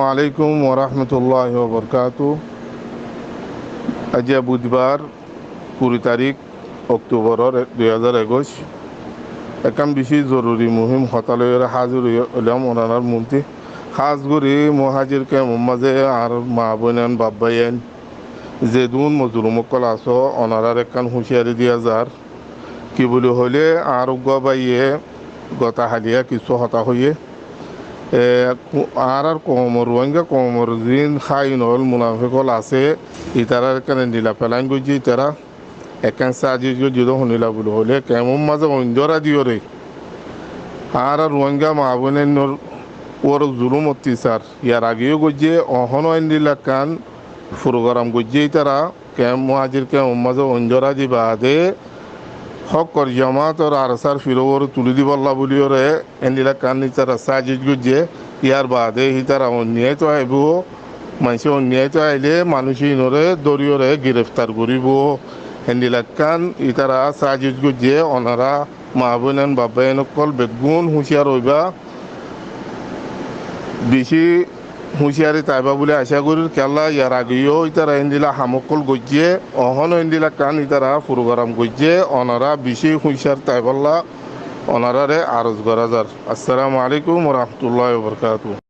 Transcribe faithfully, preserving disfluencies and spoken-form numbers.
Alaikum warahmatulláhi wabarakátuhu. Aijja budbar, kuri tarík Októboror dui házar ekuic. Ekkán bicí zoruri muhím hotá loiyóre házir óilam onorar muúntu. Hás gorí muhájir kemor mazé añár maa bóinain, baf báiyain, zedún mozolum ókkol asó, onoráre ekkán húciyari diya zar. Ki buli hoilé, añár uggúa báiye gotá haliya kissú hotá hoiyé. E, ku-, añárár koumor, Ruáingga koumor ziín háin ókkol, munafik ókkol asé, itarár ekkán endilla felan goijjé itará. Ekkán sázic goijjé dé honila buli hoilé, kemor mazé oindóra diyóre añára Ruáingga maa bóinainor uore zulum ottisar yar ageyó goijjé, ehóno endilla ekkán furugaram goijjé itará. Kemp, muhájir kemor mazé oindóra di baade hókkor jamaator arsár firó uore tulí dibólla buliyóre endilla ekkán itará sázic goijjé. Yar baade itará onniyaito aibó, maincé onniyaito ailé manúic íinoré dóriyóre gireftar goríbou. Endilla ekkán itará sázic goijjé. Onorá maa bóinain, baf báiyain ókkol beggún húciyar óiba. Bicí húciyari taibá buli acá gorír, kiyólla yar ageyó itará endilla ham ókkol goijjé, ehóno endilla ekkán itará furugaram goijjé. Onorá bicí húciyar taibólla onoráre aros gorá zar. Assalamu alaikum warahmatulláhi wabarakátuhu.